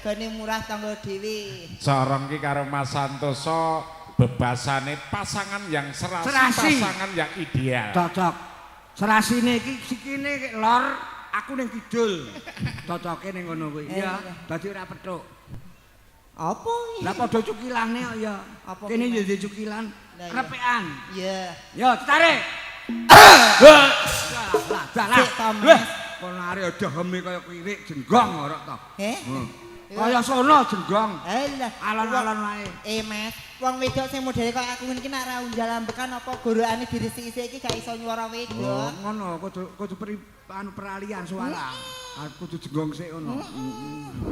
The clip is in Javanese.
Regane murah, tangga dhewe. Corong ki karo Mas Santoso bebasane pasangan yang serasi, Serasi. Pasangan yang ideal. Cocok. Serasine iki sikine lor, aku ning kidul. Cocoke ning ngono kuwi. Iya, dadi ora petuk. Apa iki? Lah padha cukilane kok ya. Apa Kene kuwi, ya duwe cukilan. Lah iya. Repekan. Iya. Yo, ditarik. Lah, lah, lah. Sik to, Mas. Weh, kono arek daheme kaya kirik jenggong ora to. Heh? Kaya sono jenggong. Alah, Alon-alon wae. Eh Mas, wong wedok sing modele kaya aku ngene iki nek ra unjal ambekan apa gorokane diresiki iki gak iso nyuwara Oh, wedok. ngono kudu kudu anu peralihan suara. Aku kudu jenggong sik ngono. Heeh.